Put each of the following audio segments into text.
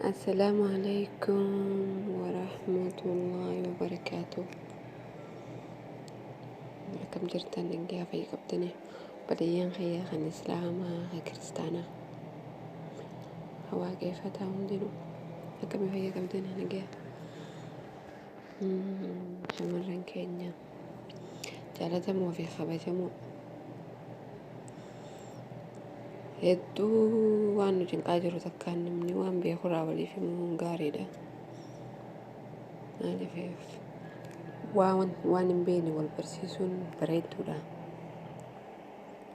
Assalaamu alaikum warahmatullahi wabarakaatuh. Akkam jirtan nagaa fayya qabdanii obboleeyyan kiyya kan islaamaa kan kiristaanaa kan waaqeffataa hundinuu akkamii fayya qabdanii nagaa shamarran keenya jaalatamoo fi kabajamoo hedduu waan nu cinqaa jiru takkaan namni waan beekurraa waliif himuun gaariidha. Maaliif waan hin beekne wal barsiisuun bareedduudha.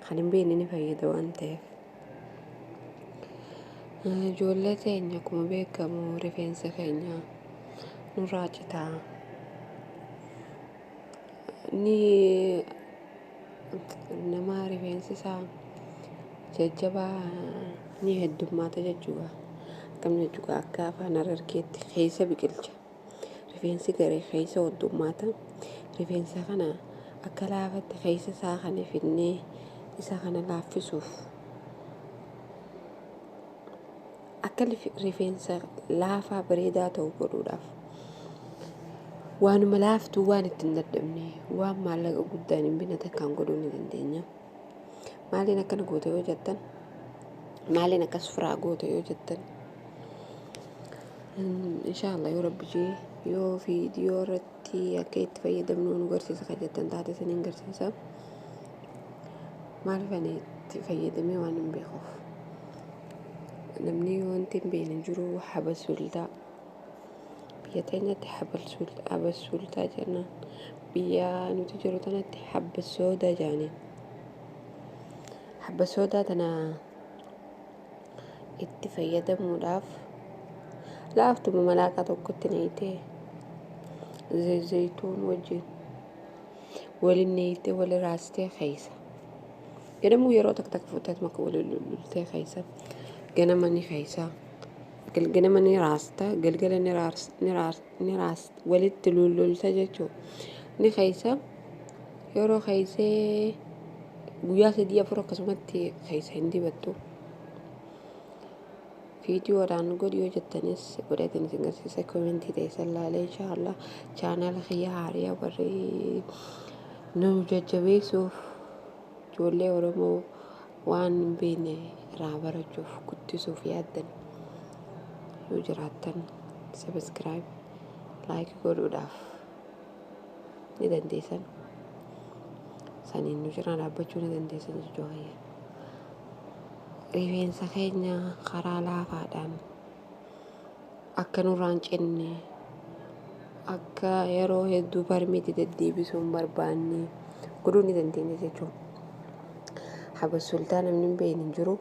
Kan hin beekne ni fayyada waan ta'eef. Ijoollee teenya akkuma beekamu rifeensa keenya nurraa citaa. Ni nama rifeensi isaa jajjabaa ni heddummaata jechuudha. Akkam jechuudha akka afaan Harargeetti keessa biqilcha. Rifeensi garee keessa heddummaata. Rifeensa kana akka laafatti keessa isaa kana fidnee isa kana laaffisuuf akka rifeensa laafaa bareedaa ta'u godhuudhaaf waanuma laaftuu waan itti hin dadhabne waan maallaqa guddaan hin binne takkaan godhuu ni dandeenya. Maaliin akkana goote yoo jettan maaliin akkas firaa goote yoo jettan inshaallah yoo rabbi jee yoo viidiyoo irratti akka itti fayyadamnu nu garsiisa kan jettan taate isiniin garsiisa. Maaliif ani itti fayyadamee waan hin beekuuf. Namni wanti hin beekne hin jiru habasultaa. Biyya teenyatti habasultaa jennaan. Biyya nuti jiru tanatti habbasoodaa jedhaniin. Habbasoodaa tana itti fayyadamuudhaaf laaftuma malaaqaa tokkotti naqxee zayituun wajjin waliin naqxee wali raastee keessa. Ganamuu yeroo takka takka fuutee akka waliin lulluultee keessa. Ganama ni keessa. Ganama ni raasta galgala ni raas walitti lulluulta jechuudha. Ni keessa yeroo keessee guyyaa 3 4 akkasumatti keessa hin dibattu. Viidiyoodhaan godhi yoo jettanis godheetiin isin garsiisa komentii teessan laalee inshaallah chaanaala kiyya haariyaa warri nu jajjabeessuuf ijoollee Oromoo waan hin beekne irraa barachuuf guddisuuf yaaddan yoo jiraattan sabiskiraayib laayik godhuudhaaf ni dandeessan. Saniin nu cinaa dhaabbachuu ni dandeessan jechuudha. Rifeensa keenya karaa laafaadhaan akka nurraa hin cinne akka yeroo hedduu barmiitti deddeebisuu hin barbaanne godhuu ni dandeenya jechuudha. Habassultaa namni hin beekne hin jiru.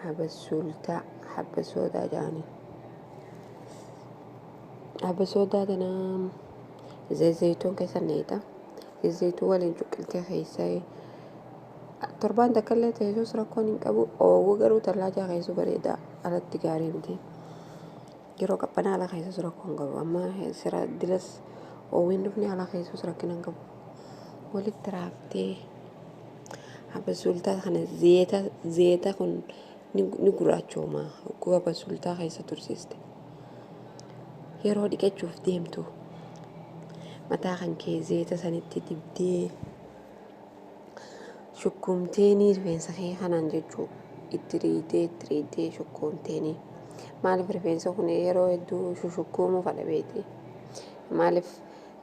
Habassultaa habbasoodaa jedhanii. Habbasoodaa tana zayituun keessa neeta. Zayituu waliin cuqqiltee keessa torbaan takka illee teessus rakkoon hin qabu. Oowwu garuu tallaajaa keessu bareeda alatti gaarii miti. Yeroo qabbanaa ala keessus rakkoo hin qabu. Amma sira dilas oowwiin dhufne ala keessus rakkina hin qabu. Walitti raaftee habassultaa kana zeeta zeeta kun ni gurraachooma. Hogguu habassultaa keessa tursiiste. Yeroo dhiqachuuf deemtu mataa kan kee zeeta sanitti dibdee shukkuumteenii rifeensa kee kanaan jechuu itti riitee itti riitee shukkuumteenii. Maaliif rifeensa kun yeroo hedduu shushukkuumuu fadha beekte? Maaliif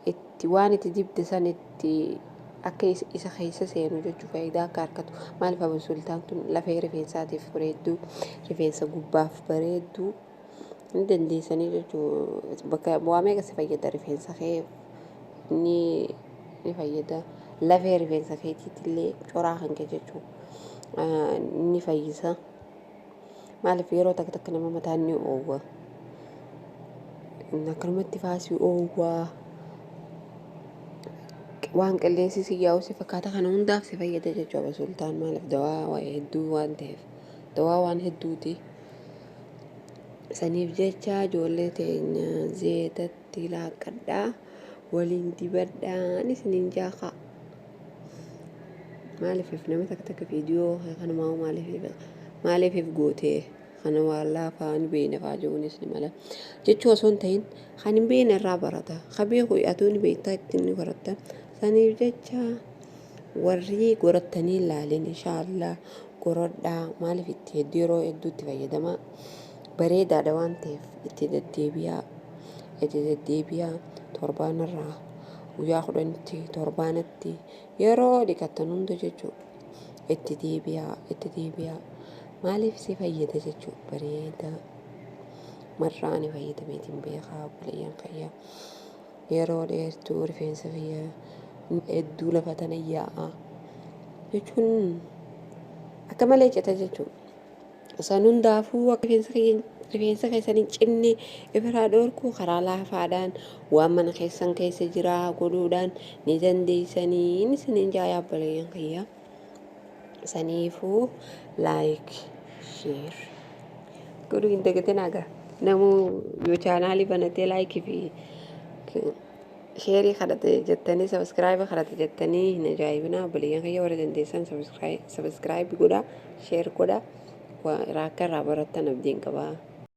itti waan itti dibde san itti akka isa keessa seenu jechuu faayidaa akka harkatu. Maaliif abusultaan tun lafee rifeensaatiif bareedduu rifeensa gubbaaf bareedduu ni dandeessanii jechuu bakka waa meeqa si fayyada rifeensa kee ni ni fayyada lafee rifeensa keetiitillee coraa kan kee jechuu ni fayyisa. Maaliif yeroo takka takka nama mataan ni oowwa. Akkanumatti faasii oowwaa. Waan qilleensi si yaa'u si fakkaata kana hundaaf si fayyada jechuudha sultaan maaliif dawaa waa hedduu waan ta'eef dawaa waan hedduuti. Saniif jecha ijoollee teenya zeetatti laaqqadhaa waliin dibadhaan isiniin jaakaa. Maaliif nama takka takka viidiyoo kanumaa maaliif maaliif gootee Kana waan laafaa ni beekna fa'aa jechuunis ni mala. Jechuu osoo hin ta'in kan hin beekne irraa barata. Ka beeku atuu ni beektaa ittiin ni baratta. Saniif jecha warri gorattanii ilaalin inshaallah goradhaa, maaliif itti hedduu yeroo hedduu itti fayyadamaa, bareedaadha waan ta'eef itti deddeebi'aa, itti deddeebi'aa. Torbaanirraa guyyaa 10tti, torbaanatti, yeroo dhiqattan hunda jechuudha, itti deebi'aa, itti deebi'aa. Maaliif si fayyada jechuudha, bareedaa. Marraa ani fayyadameetiin beekaa, obboleeyyan kiyya. Yeroo dheertuu rifeensa kiyya hedduu lafa tana yaa'a jechuun akka malee cita jechuudha. San hundaafuu akka rifeensa kiyya rifeensa keessan hin cinne ifirraa dhoorkuu karaa laafaadhaan waan mana keessan keessa jiraa godhuudhaan ni dandeessanii inni isiniin jaa, obboleeyyan kiyya. Saniifuu like, share godhuu hin dagatinaa gaa. Namuu yoo chaanaalii banatee like fi share kadhate jettanii, subscribe kadhate jettanii hin ajaa'ibinaa, obboleeyyan kiyya. Warra dandeessan subscribe godhaa, share godhaa, akka irraa barattan abdiin qabaa.